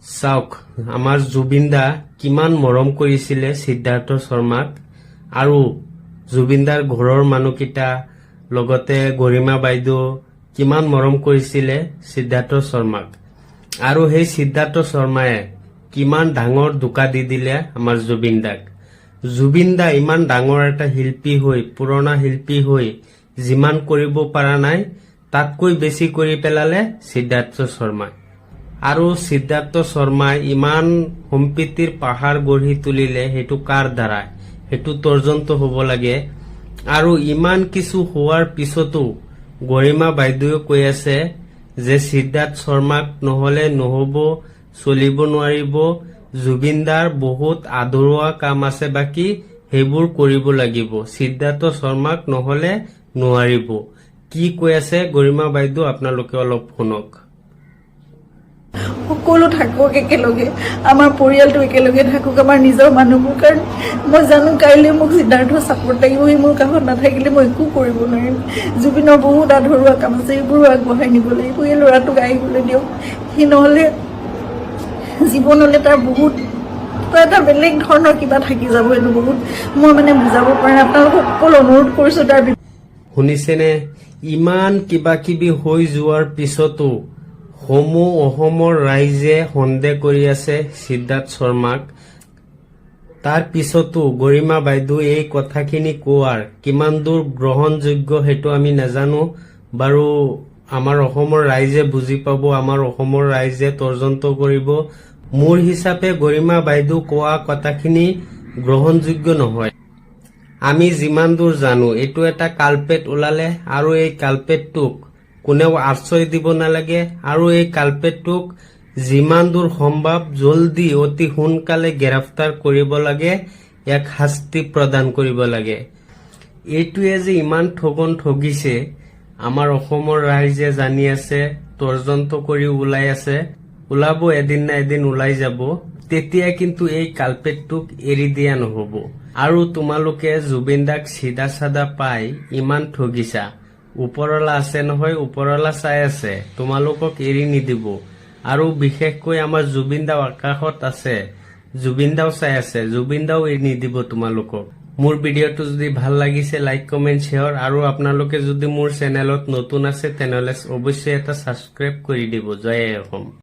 চাওক, আমাৰ জুবিন দা কিমান মৰম কৰিছিলে সিদ্ধাৰ্থ শৰ্মাক আৰু জুবিনদাৰ ঘৰৰ মানুহকেইটা, লগতে গৰিমা বাইদেউ কিমান মৰম কৰিছিলে সিদ্ধাৰ্থ শৰ্মাক। আৰু সেই সিদ্ধাৰ্থ শৰ্মাই কিমান ডাঙৰ ধোকা দি দিলে আমাৰ জুবিন দাক। জুবিন দা ইমান ডাঙৰ এটা শিল্পী হৈ, পুৰণা শিল্পী হৈ যিমান কৰিব পৰা নাই, তাতকৈ বেছি কৰি পেলালে সিদ্ধাৰ্থ শৰ্মাই। আৰু সিদ্ধাৰ্থ শৰ্মাই ইমান সম্পত্তিৰ পাহাৰ গঢ়ি তুলিলে, সেইটো কাৰ দ্বাৰা, সেইটো তদন্ত হ'ব লাগে। আৰু ইমান কিছু হোৱাৰ পিছতো গৰিমা বাইদেৱে কৈ আছে যে সিদ্ধাৰ্থ শৰ্মাক নহলে নহ'ব, চলিব নোৱাৰিব, জুবিনদাৰ বহুত আধৰুৱা কাম আছে বাকী, সেইবোৰ কৰিব লাগিব, সিদ্ধাৰ্থ শৰ্মাক নহলে নোৱাৰিব। কি কৈ আছে গৰিমা বাইদেউ, আপোনালোকে অলপ শুনক। সকলো থাকক একেলগে, আমাৰ পৰিয়ালটো একেলগে থাকক, আমাৰ নিজৰ মানুহবোৰ। কাৰণ মই জানো কাইলৈ মোক সিদ্ধাৰ্থ ছাপৰ্ট লাগিব। সি মোৰ কাষত নাথাকিলে মই একো কৰিব নোৱাৰিম। জুবিনৰ বহুত আধৰুৱা কাম আছে, সেইবোৰো আগবঢ়াই নিব লাগিব। এই ল'ৰাটোক আহিবলৈ দিয়ক। সি নহ'লে জীৱনলৈ তাৰ বহুত কিবা এটা বেলেগ ধৰণৰ কিবা থাকি যাব। এইটো বহুত মই মানে বুজাব পৰা নাই। আপোনালোকক সকলো অনুৰোধ কৰিছোঁ তাৰ শুনিছেনে? ইমান কিবা কিবি হৈ যোৱাৰ পিছতো সমূহ অসমৰ ৰাইজে সন্দেহ কৰি আছে সিদ্ধাৰ্থ শৰ্মাক। তাৰ পিছতো গৰিমা বাইদেউ এই কথাখিনি কোৱাৰ কিমান দূৰ গ্ৰহণযোগ্য, সেইটো আমি নাজানো বাৰু। আমাৰ অসমৰ ৰাইজে বুজি পাব, আমাৰ অসমৰ ৰাইজে তদন্ত কৰিব। মোৰ হিচাপে গৰিমা বাইদেউ কোৱা কথাখিনি গ্ৰহণযোগ্য নহয়। আমি যিমান দূৰ জানো, এইটো এটা কালপ্ৰিট ওলালে আৰু এই কালপ্ৰিটটোক কোনেও আশ্ৰয় দিব নালাগে আৰু এই কালপ্ৰিটটোক যিমান দূৰ সম্ভৱ জলদি, অতি সোনকালে গ্ৰেপ্তাৰ কৰিব লাগে, ইয়াক শাস্তি প্ৰদান কৰিব লাগে। এইটোৱে যে ইমান ঠগন ঠগিছে, আমাৰ অসমৰ ৰাইজে জানি আছে। তদন্ত কৰি ওলাই আছে, ওলাব, এদিন না এদিন ওলাই যাব। তেতিয়া কিন্তু এই কালপ্ৰিটটোক এৰি দিয়া নহব। আৰু তোমালোকে জুবিন দাক চিধা চাদা পাই ইমান ঠগিছা, ওপৰৱালা আছে নহয়, ওপৰৱালা চাই আছে, তোমালোকক এৰি নিদিব। আৰু বিশেষকৈ আমাৰ জুবিন দাও আকাশত আছে, জুবিন দাও চাই আছে, জুবিন দাও এৰি নিদিব তোমালোকক। মোৰ ভিডিঅ'টো যদি ভাল লাগিছে, লাইক, কমেণ্ট, শ্বেয়াৰ আৰু আপোনালোকে যদি মোৰ চেনেলত নতুন আছে, তেনেহ'লে অৱশ্যে এটা ছাবস্ক্ৰাইব কৰি দিব। জয় আই অসম।